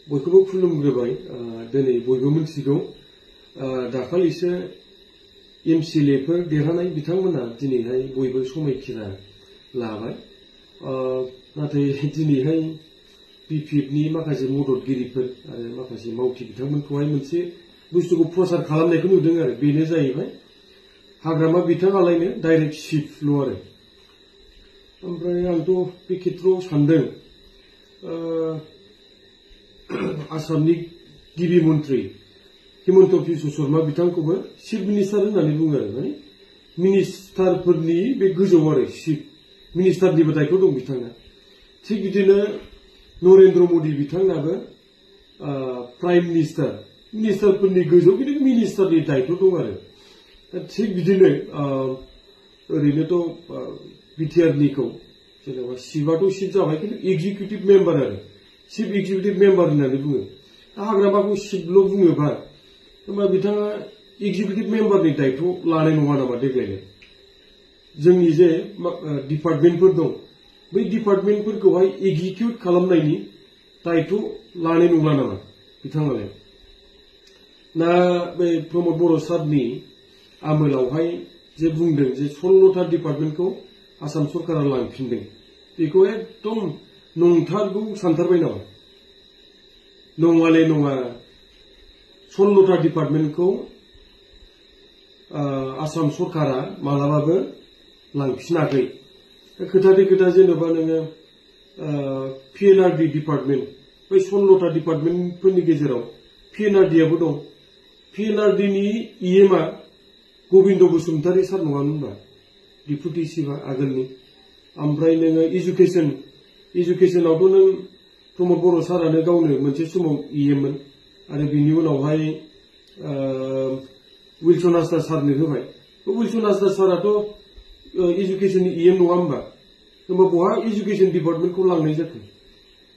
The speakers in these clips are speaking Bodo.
बयखौबो खुलुमग्रोबाय दिनै बयबो मिथिगौ दाखालिसो एमसिएलएफोर देरहानाय बिथांमोना दिनैहाय बयबो समायखिरा लाबाय नाथाय दिनैहाय बिपिएफनि माखासे मददगिरिफोर आरो माखासे मावथि बिथांमोनखौहाय मोनसे बुस्थुखौ प्रचार खालामनायखौ नुदों आरो बेनो जाहैबाय हाग्रामा बिथाङालायनो डाइरेक्ट चिफल' आरो ओमफ्राय आंथ' बे खेत्रआव सानदों आसामनि गिबि मन्त्रि हिमन्त बिश्व शर्मा बिथांखौबो चिफ मिनिस्टार होननानै बुङो आरो माने मिनिस्टारफोरनि बे गोजौ आरो चिफ मिनिस्टारनिबो दायथ' दं बिथाङा थिग बिदिनो नरेन्द्र मदि बिथाङाबो प्राइम मिनिस्टार मिनिस्टारफोरनि गोजौ खिन्थु मिनिस्टारनि दायथ' दं आरो थिग बिदिनो ओरैनोथ' बिटिआरनिखौ जेनेबा चिफआथ' चिफ जाबाय खिन्थु एक्जिकिउटिभ मेम्बार आरो चिफ एक्जिकिउटिभ मेम्बार होननानै बुङो हाग्रामाखौ चिफल' बुङोबा होमबा बिथाङा एक्जिकिउटिभ मेम्बारनि दायथ' लानाय नङा नामा देग्लायनो जोंनि जे डिपार्टमेन्टफोर दं बै डिपार्टमेन्टफोरखौहाय एक्जिकिउट खालामनायनि दायथ' लानाय नङा नामा बिथाङालाय ना बै प्रमद बर' सारनि आमोलावहाय जे बुंदों जे 16टा डिपार्टमेन्टखौ आसाम सरकारा लांफिनदों बेखौ एकदम नंथारगौ सानथारबाय नामा नङाले नङा 16टा डिपार्टमेन्टखौ आसाम सरकारा मालाबाबो लांफिनाखै खोथाथे खोथा जेनेबा नोङो पिएनआरडि डिपार्टमेन्ट बै 16टा डिपार्टमेन्टफोरनि गेजेराव पिएनआरडिआबो दं पिएनआरडिनि इएमआ गबिन्द बसुमतारी सार नङा होनबा डिपुटि चिफआ आगोलनि ओमफ्राय नोङो इडुकेसनावथ' नों प्रमद बर' सारानो गावनो मोनसे समाव इएममोन आरो बिनि उनावहाय विल्सन हाजदा सारनो होबाय विल्सन हाजदा साराथ' इडुकेसननि इएम नङा होमबा बहा इडुकेसन डिपार्टमेन्टखौ लांनाय जाखो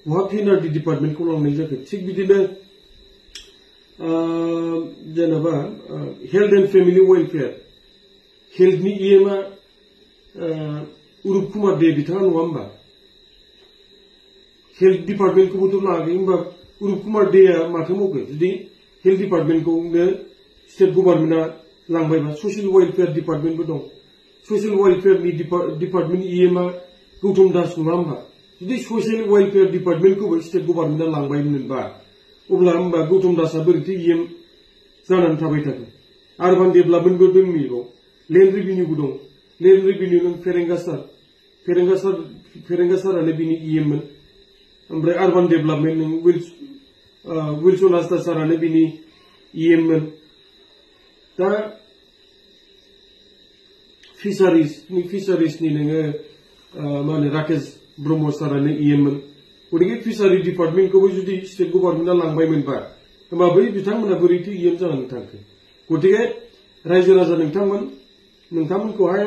बहा पिएनआरडि डिपार्टमेन्टखौ लांनाय जाखो थिग बिदिनो जेनेबा हेल्थ एन्ड फेमिलि वेलफेयार हेल्थनि इएमआ उरुप कुमार दे बिथाङा नङा होमबा हेल्थ डिपार्टमेन्टखौबोथ' लाङाखै होमबा उरुप कुमार देआ माथो मावखो जुदि हेल्थ डिपार्टमेन्टखौनो स्टेट गभर्नमेन्टआ लांबायबा ससियेल वेलफेयार डिपार्टमेन्टबो दं ससियेल वेलफेयारनि डिपार्टमेन्टनि इएमआ गौतम दास नङा होमबा जुदि ससियेल वेलफेयार डिपार्टमेन्टखौबो स्टेट गभर्नमेन्टआ लांबायमोनबा अब्ला होमबा गौतम दासआ बोरैथो इएम जानानै थाबाय थाखो आरबान डेभेलपमेन्टबो दं नैबाव लेन्ड रिभिनिउबो दं लेन्ड रिभिनिउ नों फेरेंगा सारानो बिनि इएममोन ओमफ्राय आरबान डेभेलपमेन्ट नों विल्सन हाजदा सारानो बिनि इएममोन दा फिसारिसनि नोङो मा होनो राकेश ब्रह्म सारानो इएममोन गतिके फिसारि डिपार्टमेन्टखौबो जुदि स्टेट गभर्नमेन्टआ लांबायमोनबा होमबा बै बिथांमोना बोरैथो इएम जानानै थांखो गतिके रायजो राजा नोंथांमोनखौहाय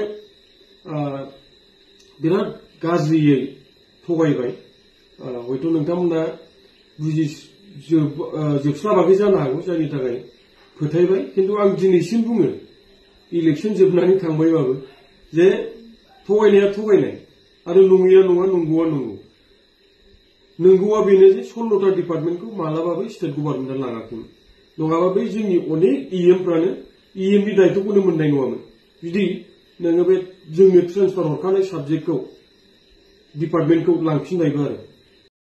बिराद गाज्रियै थगायबाय हयथ' नोंथांमोना बुजिजोबस्लाबाखै जानो हागौ जायनि थाखाय फोथायबाय खिन्थु आं दिनैसिम बुङो इलेक्सन जोबनानै थांबायबाबो जे थगायनाया थगायनाय आरो नङैया नङा नंगौआ नंगौ नंगौआ बेनो जे 16टा डिपार्टमेन्टखौ मालाबाबो स्टेट गभर्नमेन्टआ लाङाखैमोन नङाबा बै जोंनि अनेक इएमफ्रानो इएमनि दायथ'खौनो मोननाय नङामोन जुदि नोङो बे जोंनो ट्रेन्सफार हरखानाय साबजेक्टखौ डिपार्टमेन्टखौ लांफिननायबो आरो